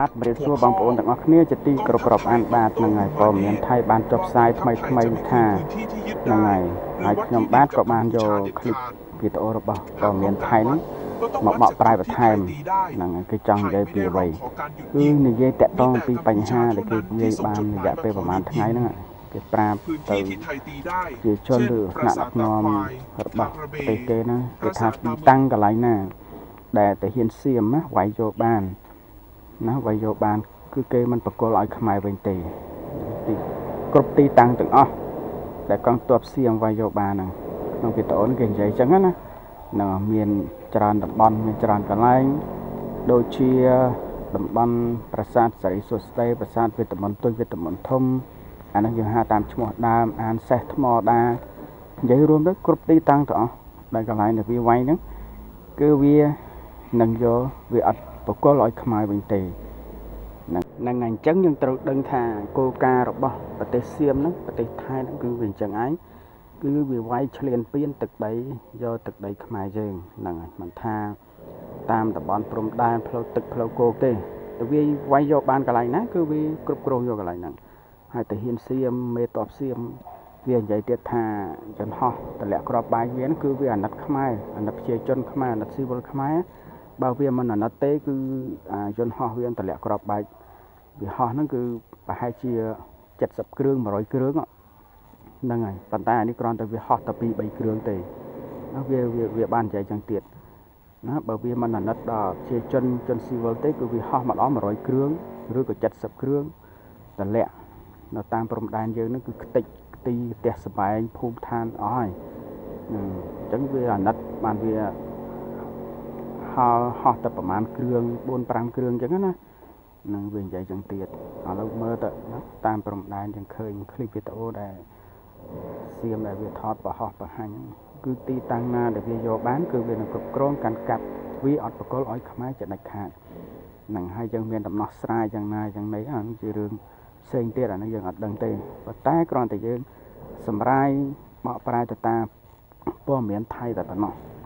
បាទជម្រាបសួរបងប្អូនទាំងអស់គ្នាជាទីគោរពរាប់អានបាទហ្នឹងហើយព័ត៌មានថៃបានចុះផ្សាយថ្មីថ្មីថាហ្នឹងហើយហើយខ្ញុំបាទក៏បានយកឃ្លីបវីដេអូរបស់ព័ត៌មានថៃហ្នឹងមកបកប្រែបន្ថែមហ្នឹងហើយគេចង់និយាយពីអ្វីគឺនិយាយតាក់ទងពីបញ្ហាដែលគេនិយាយបានរយៈពេលប្រហែលថ្ងៃហ្នឹងគេប្រាប់ទៅជាជនឬថ្នាក់ដឹកនាំរបស់ប្រទេសគេហ្នឹងគេថាទីតាំងកន្លែងណាដែលទាហានសៀមណាវាយយកបានណាវាយយកបានគឺគេមិនប្រគល់ឲ្យខ្មែរវិញទេទីគ្រប់ទីតាំងទាំងអស់ដែលកងទ័ពសៀមវាយយកបានហ្នឹងក្នុងវីដេអូនេះគេនិយាយអញ្ចឹងណានឹងមានច្រើនតំបន់មានច្រើនកន្លែងដូចជាតំបន់ប្រាសាទសិរីសួស្តីប្រាសាទវេទមន្តទុយវេទមន្តធំអានេះយើងហៅតាមឈ្មោះដើមអានសេះថ្មដានិយាយរួមទៅគ្រប់ទីតាំងទាំងអស់ដែលកន្លែងដែលវាវាយហ្នឹងគឺវានឹងយកវាអត់ប្រគល់ឲ្យខ្មែរវិញទេហ្នឹងហ្នឹងហើយអញ្ចឹងយើងត្រូវដឹងថាគោលការណ៍របស់ប្រទេសសៀមហ្នឹងប្រទេសថៃហ្នឹងគឺវាអញ្ចឹងឯងគឺវាវាយឈ្លានពានទឹកដីយកទឹកដីខ្មែរយើងហ្នឹងហើយមិនថាតាមតំបន់ព្រំដែនផ្លូវទឹកផ្លូវគោកទេទៅវាវាយយកបានកន្លែងណាគឺវាគ្រប់គ្រងយកកន្លែងហ្នឹងហើយទាហានសៀមមេតបសៀមវានិយាយទៀតថាយន្តហោះតម្លាក់គ្រាប់បែកវាគឺវាអាណិតខ្មែរអាណិតប្រជាជនខ្មែរអាណិតស៊ីវិលខ្មែរបើវាមិនអាណិតទេគឺអាយន្តហោះវាតម្លាក់គ្រាប់បែកវាហោះហ្នឹងគឺប្រហែលជា70គ្រឿង100គ្រឿងហ្នឹងហើយប៉ុន្តែអានេះគ្រាន់តែវាហោះតែ2 3គ្រឿងទេណាវាវាវាបាននិយាយចឹងទៀតណាបើវាមិនអាណិតដល់ប្រជាជនជនស៊ីវិលទេគឺវាហោះមកដល់100គ្រឿងឬក៏70គ្រឿងតម្លាក់នៅតាមព្រំដែនយើងហ្នឹងគឺខ្ទេចខ្ទីផ្ទះសម្បែងភូមិឋានអស់ហើយហ្នឹងអញ្ចឹងវាអាណិតបានវាហោហោះតែប្រហែលគ្រឿង4 5គ្រឿងអញ្ចឹងណានឹងវានិយាយចឹងទៀតឥឡូវមើលទៅណាតាមព្រំដែនយើងឃើញឃ្លីបវីដេអូដែលសៀមដែលវាថតបង្ហោះបង្ហាញហ្នឹងគឺទីតាំងណាដែលវាយកបានគឺវានឹងគ្រប់គ្រងកាន់កាប់វាអត់ប្រគល់ឲ្យខ្មែរជាដាច់ខាតហ្នឹងហើយយើងមានដំណោះស្រាយយ៉ាងណាយ៉ាងណីអានោះជារឿងផ្សេងទៀតអានេះយើងអត់ដឹងទេប៉ុន្តែគ្រាន់តែយើងសម្រាយបកប្រែទៅតាមព័ត៌មានថៃតែប៉ុណ្ណោះ។